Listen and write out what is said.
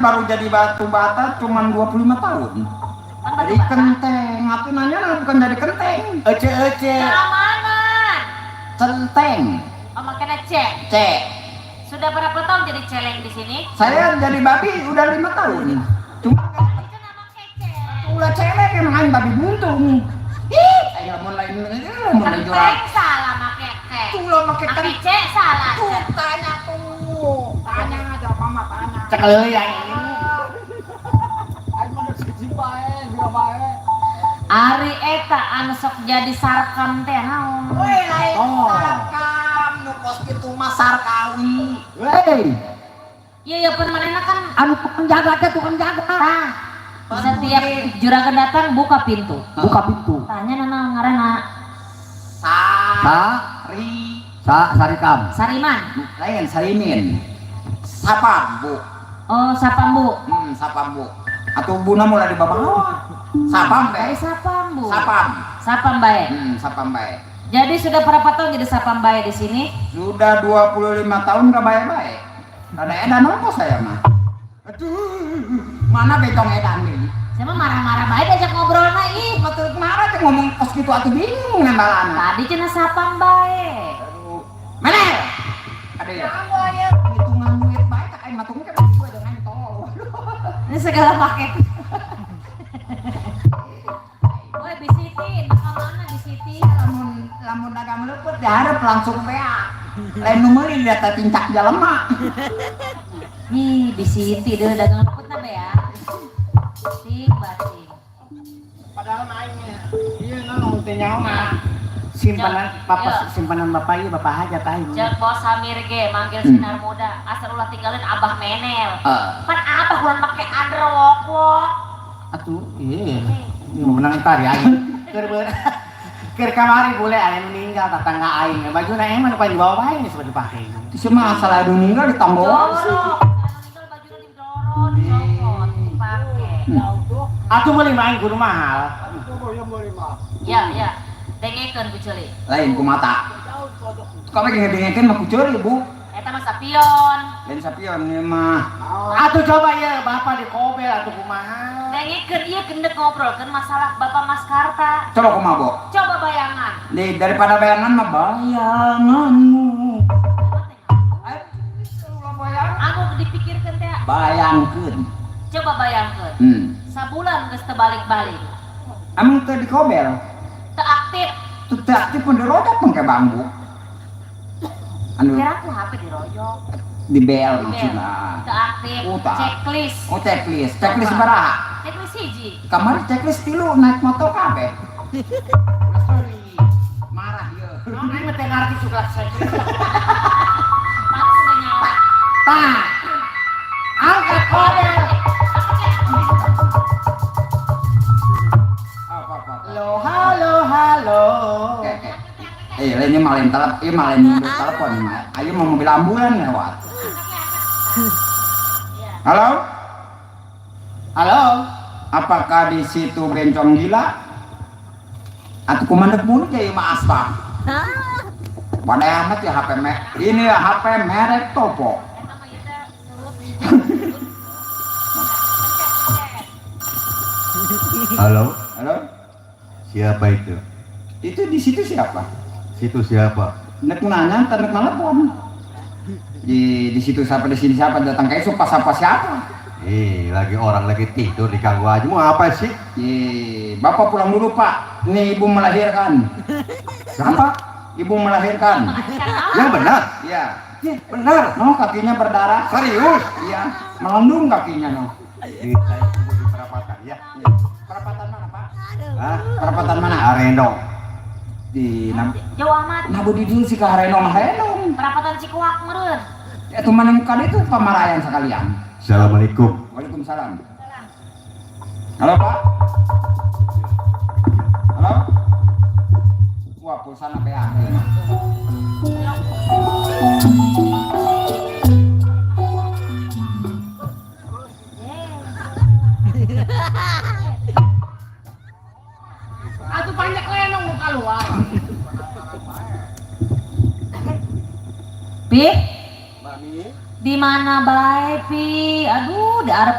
Baru jadi batu bata cuman 25 tahun. Kan batu Jadi bata. Kenteng, aku nanya bukan jadi kenteng. Ece ece. Keamanan. Centeng. Oh, makanya C. C. Sudah berapa tahun jadi celeng di sini? Saya jadi babi udah 5 tahun. Cuma Itu nama kece. Ulah celeng emang aing babi buntung. Ih, saya mau lain mau lain jual. Kenteng salah make K. Tuh lo make Make kenteng. C salah. Tuh tanya tuh. Tanya aja mama tanya. Cek euy aing. Aing mah siji bae, juga bae. Ari eta anu sok jadi sarkam teh naon? Weh, lain Oh. sarkam nu kos kitu mah sarkawi. Wey, Iya ya pun manehna kan Anu tukang jaga teh, tukang jaga. Tah, setiap juragan datang buka pintu. Buka pintu. Tanya nana ngaranna. Sari. Sa Sarikam. Sariman. Lain Sarimin. Sapam, Bu. Oh, sapam, Bu. Sapam, Bu. Atau buna mulai di bawah. Sapam Bae bae. Sapam, Bu. Sapam. Sapam bae. Sapam bae. Jadi sudah berapa tahun jadi sapam bae di sini? Sudah 25 tahun gak bae-bae. Ada edan apa saya mah? Aduh, mana becong edan nih? Saya mah marah-marah bae diajak ngobrol mah ih. Betul marah tuh ngomong kos gitu atuh bingung nembalan. Tadi cenah sapam bae. Aduh. Mana? Ada ya? Hitungan duit bae tak aing matung ke gue dengan tol. Ini segala paket. Woi, Bisiti, ka mana Bisiti? Lamun lamun dagang leupeut dihareup langsung bea. Lain nu meuli dia teh tincak jelema. Nih, Bisiti deh dagang leputna be ya. Ting bating. Padahal mah aing ieu naon teh nyaho mah. Simpanan bapak, Yo. Simpanan bapak ieu bapak hajat aing. Cek Bos Samir ge manggil Sinar Muda, asal ulah tinggalin Abah Menel. Eh, Pan Abah ulah make underwalk walk. Atuh, iya. Ini mau menang tari aing. Keur keur kamari bule aya nu ninggal tetangga aing. Bajuna emang nu paling dibawa bae geus dipake. Itu mah asal anu ninggal ditambah sih. Jorok, anu ninggal bajuna didorong, dicopot, dipake. Atuh meuli mah aing kudu mahal. Ya, ya. Dengekeun ku ceuli. Lain ku mata. Kau pengen ngedengekeun mah ku ceuli, Bu. Eta mah sapion. Lain sapion ieu mah. Atuh coba ya bapak di kobel atuh kumaha. Dengekeun ieu gendek ngobrolkeun masalah Bapak Mas Karta. Coba kumaha, Bu? Coba bayangan. Nih, daripada bayangan mah bayanganmu. Eh, ulah bayang. Anu dipikirkeun teh, Bayangkeun. Coba bayangkeun. Sabulan geus teu balik-balik. Emang teu dikobel? Teu aktif. Teu teu aktif pun dirojok pun ke bambu. Anu Kira aku HP diroyok. Di bel maksudna. Teu aktif. Oh, tak. Checklist. Oh, checklist. Checklist baraha? Checklist hiji. Kamari checklist tilu naik motor kabeh. Ulah sorry. Marah ieu. Naon aing mah teu ngarti suka checklist. Pantes udah nyawa. Tah. Angkat kobel. Apa apa, apa. Halo halo halo. Oke. Eh, lainnya malah telepon, iya malah telepon mah. Ayo mau mobil ambulan lewat. Iya. Halo? Halo. Apakah di situ bencong gila? Atau kumandek mulut ya mah aspa. Pada amat ya HP ini ya HP merek Topo. Eta mah ieu teh surut. Halo, Halo? Siapa itu? Itu di situ siapa? Situ siapa? Nek nanya, ntar nek telepon. Di situ siapa, di sini siapa, datang ke itu pas apa siapa? Ih, lagi orang lagi tidur diganggu aja. Mau apa sih? Ih, Bapak pulang dulu, Pak. Ini ibu melahirkan. Siapa? Ibu melahirkan. Yang benar? Iya. Benar. No, kakinya berdarah. Serius? Iya, melendung kakinya no. Di saya tunggu di perapatan ya. Perapatan mana, Pak? Hah? Perapatan mana? Arendong. Di nam Jauh amat. Nabu di dulu sih ke Harenong Harenong. Perapatan Cikuak meureun. Ya tuh mana kali itu pamarayan sekalian. Assalamualaikum. Waalaikumsalam. Halo, Pak. Halo. Wah, pulsa na PA. Atuh banyak lenong nu keluar. Pi, Mami. Di mana bae, Pi? Aduh, di Arab.